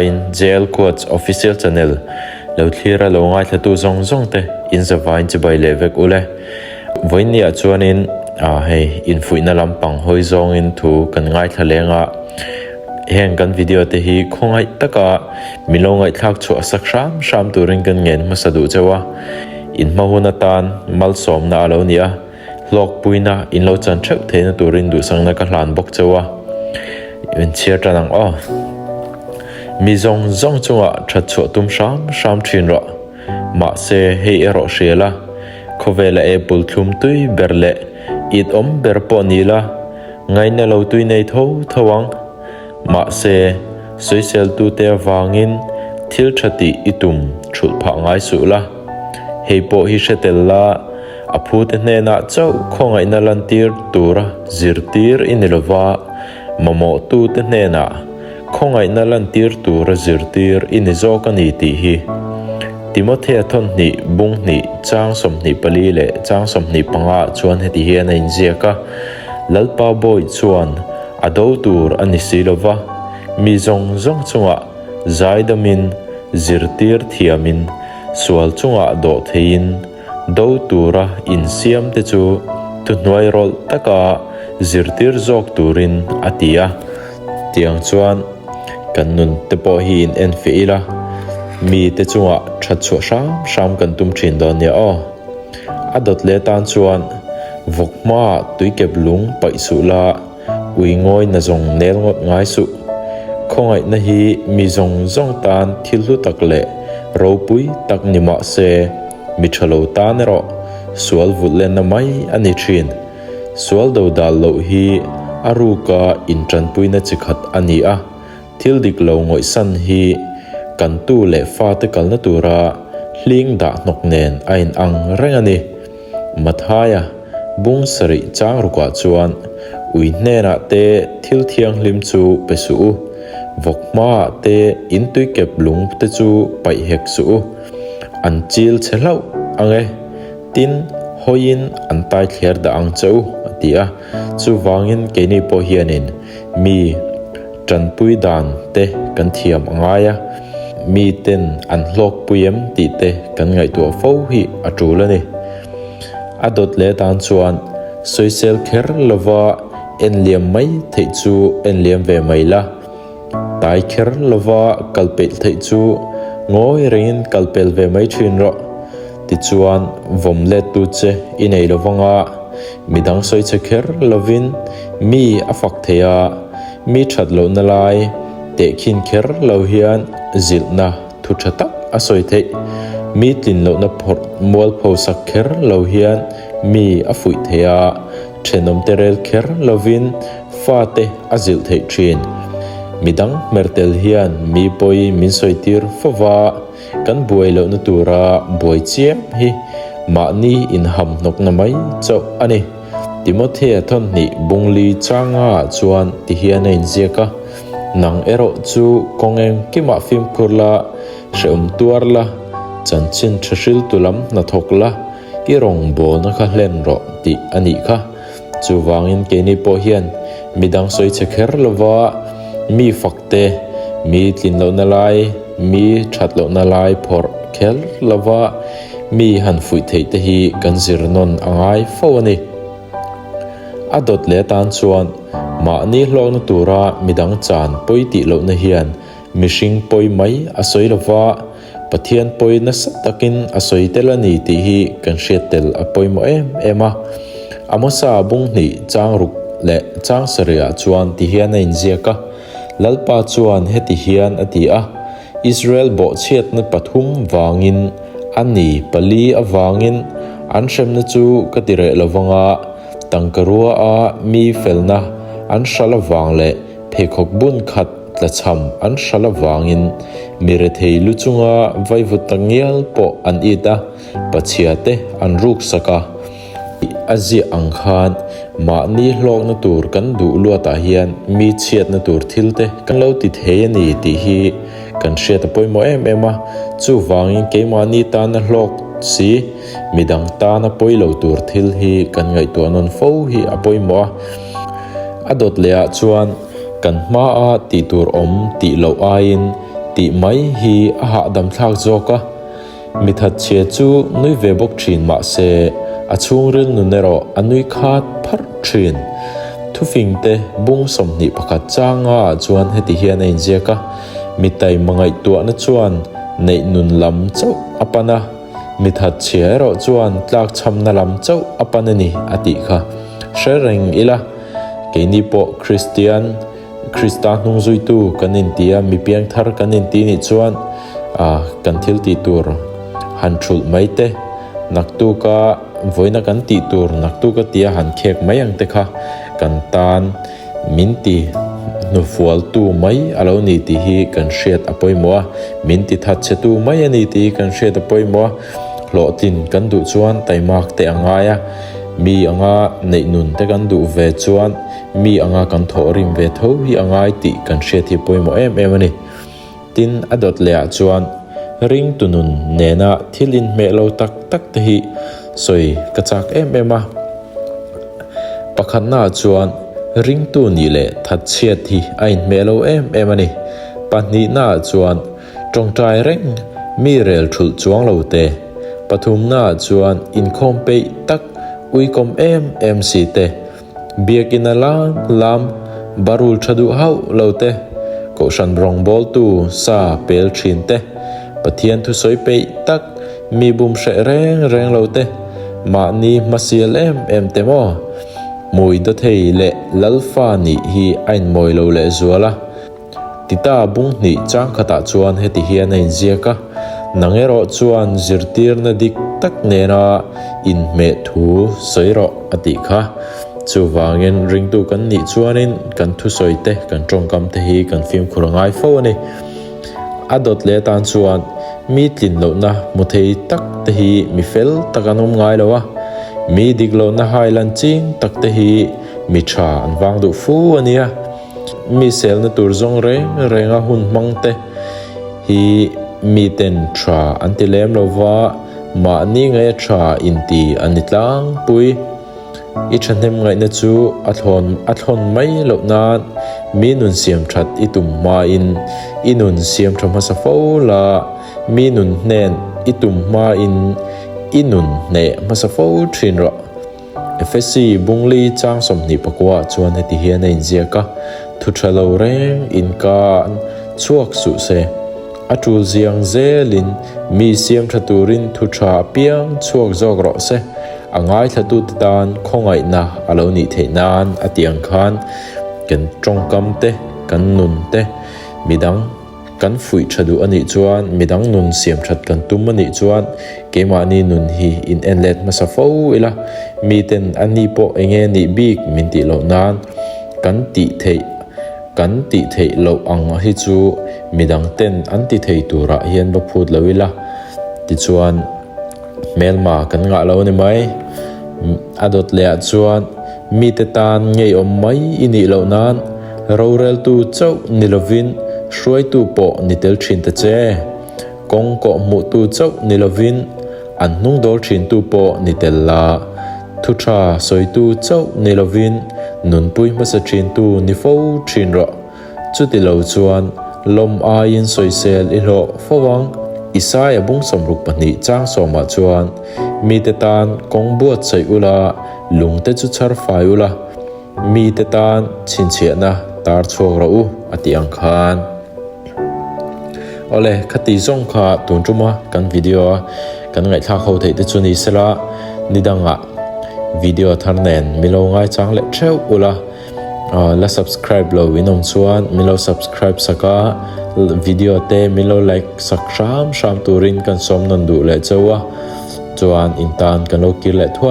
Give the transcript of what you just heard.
In JL Quotes Official Channel lo thlir a lo ngaithlatu zawng zawng te in zavain chibai leh vek ule. Vawiinniah chuanin ah hei infuihna lampang hawi zawngin thu kan ngaithla leng a, heng kan video te hi khawngaih taka min lo ngaihthlak chhuah sak hram hram turin kan ngen hmasa duh cheu a, in hma hun atan malsawmna a lo ni a. Hlawkpuina in lo chan theuh theihna turin duhsakna ka hlan bawk cheu a, in chhiar tan ang aw. Mi zawng zawng chungah that chhuah tum hram hram thin rawh. Mahse, hei erawh hria la, khawvela apple thlum tui ber leh it awm ber pawh ni la, ngaina lo tui nei tho tho ang. Mahse, sawiseltute avangin thil tha tih i tum thulh phah ngai suh la. Hei pawh hi hre tel la, a phute hnenah chauh khawngaihna lantir tura zirtir i ni lova, mamawhtute hnenah khawngaihna lantir tura zirtir i ni zawk a ni tih hi Timothea thawnhnih bung hnih chang 24 leh chang 25 ah chuan heti hian a inziak a, Lalpa bawi chuan a do tur a ni si lova, mi zawng zawng chungah zaidamin zirtir thiamin sual chungah dawh theiin do tura insiam te chu thuhnuai rawlh taka zirtir zawk turin a ti a. Tiang chuan kan nun te pawh hi in en feh ila, mi te chungah that chhuah hram hram kan tum thin dawn nia aw. A dawt leh tan chuan vawk hmaah tuikep lung paih suh la, Ui ngawi na zawng nel ngawt ngai suh. Khawngaihna hi mi zawng zawng tan thil hlu tak leh ropui tak ni mah se, mi tha lo tan erawh sual vulh lenna mai a ni thin. Sual do dal loh hi a ruka intanpuina chi khat a ni a, thil dik lo ngawihsan hi kan tu leh fate kalna tura hling dah hnawk nen a inang reng a ni. Mathaia bung sarih chang rukah chuan ui hnenah te thil thianghlim chu pe suh u, vawk hmaah te in tuikep lung te chu paih hek suh u, an chil che hlauh ang e, tin, hawiin an tai thler dah ang che u, a ti a. Chuvangin keini pawh hianin mi tanpui dan te kan thiam a ngai a, mi ten an hlawkpui em tih te kan ngaihtuah fo hi a tul a ni. A dawt leh tan chuan sawisel kher lova en liam mai theih chu en liam ve mai la, tai kher lova kal peih theih chu ngawi rengin kal pel ve mai thin rawh. Tichuan vawm lettu che i nei lovang a, midang sawi che kher lovin mi a fak thei a, mi that lohna lai tehkhin kher lo hian zilhna thu tha tak a sawi theih. Mi tlin lohna phawrh mualpho sak kher lo hian mi a fuih thei a, thenawmte rel kher lovin fate a zilh theih thin. Midang hmer tel hian mi pawi min sawi tir fova, Kan buai lohna tura buai chiam hi mahni inham hnawkna mai chauh a ni. Timothea thawnhnih bungli changa chuan ti hian a inziak a, Nang erawh chu kawng engkimah fimkhur la, hrehawm tuar la, chanchin tha hriltu lam hnathawk la, i rawngbawlna kha hlen rawh tih a nih kha. Chuvangin keini pawh hian midang sawi chhe kher lova mi fak te, mi tlin lohna lai, mi that lohna lai phawrh kher lova mi han fuih theih te hi kan zir nawn a ngai fo a ni. A dawt leh atan chuan mahni hlawkna tura midang chan pawi tih lohna hian mihring pawi mai a sawi lova, Pathian pawi nasa takin a sawi tel a ni tih hi kan hriat tel a pawimawh em em a. Amosa bung hnih chang ruk leh chang sarihah chuan ti hian a inziak a, Lalpa chuan heti hian a ti a, Israel bawhchhiatna pathum vangin a ni pali avangin an hremna chu ka ti reh lovang a, tangka rua a mi felna an hralh avang leh pheikhawk bun khat tlachham an hralh avangin mi rethei lu chunga vaivut tak ngial pawh an it a, pachhia te an ruk sak a. A ziah ang khan mahni hlawkna tur kan duh luatah hian mi chhiatna tur thil te kan lo ti thei a ni tih hi kan hriat a pawimawh em em a, chuvangin keimahni tana hlawk si midang tana pawi lo tur thil hi kan ngaihtuah nawn fo hi a pawimawh a. A dawt lehah chuan kan hmaa tih tur awm tih loh aiin tih mai hi a hahdam thlak zawk a. Mi thatchhia chu nui ve bawk thin mah se, a chhungril nun erawh a nui khat pharh thin. Thufingte bung 21 changa ah chuan heti hian a inziak a, Mi taima ngaihtuahna chuan neih nun lam chauh a pan a, mi thatchhia erawh chuan tlakchhamna lam chauh a pan a ni a tih kha hre reng ila. Keini pawh Kristian. Krista hnung zuitu kan inti a, mi piangthar kan inti nih chuan kan thil tih tur han thulh mai te, naktuka vawiina kan tih tur naktuka tia han khek mai ang te kha kan tan min ti hnufualtu mai a lo ni tih hi kan hriat a pawimawh a, min ti thatchhetu mai a ni tih hi kan hriat a pawimawh a, hlawhtlin kan duh chuan taimak te a ngai a, mi anga neih nun te kan duh ve chuan Mi anga kan thawh rim ve tho hi a ngai tih kan hriat hi pawimawh em em a ni. Tin, a dawt leh ah chuan ringtu nun nena thil inhmeh lo tak tak te hi sawi ka chak em em a. Pakhatna ah chuan ringtu nih leh thatchhiat hi a inhmeh lo em em a ni. Pahnihna ah chuan tawngtai reng mi rel thulh chuang lo te. Pathumna ah chuan inkhawm peih tak uikawm em em si te. Biakina lam lam barul tha duh hauh lo te, Kohhran rawngbawltu sa pel thin te, Pathian thusawi peih tak mi bum hreh reng reng lo te, mahni hmasial em em te maw? Hmui dawthei leh Lalfa nih hi a inmawi lo lehzual a. Tita bung hnih chang khatah chuan heti hian a inziak a, Nang erawh chuan zirtirna dik tak nena inhmeh thu sawi rawh a tih kha. Chuvangin ringtu kan nih chuanin kan thusawi te, kan tawngkam te hi kan fimkhur a ngai fo a ni. A dawt leh atan chuan mi tlin lohna hmu thei tak te hi mi fel tak an awm ngai lo a, mi dik lohna hailan ching tak te hi mi tha an vang duh fu a nia. Mi selna tur zawng reng renga hun hmang te hi miten tha an ti lem lo va, mahni ngaia tha inti an ni tlangpui. I thahnem ngaihna chu a thlawn a thlawn mai loh nan mi nun siam that i tum hmain i nun siam tha hmasa fo la, mi nun hnen i tum hmain i nun hneh hmasa fo thin rawh. Efesi Bungli chang 24 ah chuan heti hian a inziak a, Thu tha lo reng inkan chhuak suh se. A tul ziang zelin mi siam tha turin thu tha apiang chhuak zawk rawh se. A ngaithlatute tan khawngaihna a lo nih theih nan a tih ang khan kan tawngkam te, kan nun te, midang, Kan fuih tha duh a nih chuan, midang nun siam that kan tum a nih chuan keimahni nun hi in en let hmasa fo ila, miten a ni pawh enge nih bik min tih loh nan kan tih theih kan tih theih loh ang hi chu midang ten an ti thei turah hian va phut lo ila tichuan hmelma kan ngah lo a ni mai. A dawt leh ah chuan mite tan ngeiawm mai i nih loh nan roreltu chauh ni lovin hruaitu pawh ni tel thin ta che. Kawng kawh hmuhtu chauh ni lovin an hnung dawl thintu pawh ni tel la. Thu tha sawitu chauh ni lovin nunpui hmasa thintu ni fo thin rawh. Chuti lo chuan lawm aiin sawisel i hlawh fo ang. Isaia bung 62 chang sawmah chuan, Mite tan kawng buatsaih ula, lungte chu chhar fai ula, mite tan chhinchhiahna tar chhuak rawh u, a tih ang khan. Awle, khati zawng kha tun tuma kan video a kan ngaihthlak ho theih te chu ni sela, nidangah video thar nen milo ngaichang leh theuh ula. La subscribe lo in awm chuan min lo subscribe sak a, video te min lo like sak hram hram turin kan sawm nawn duh leh chauh a, chuan in tan kan lo kir leh thuai.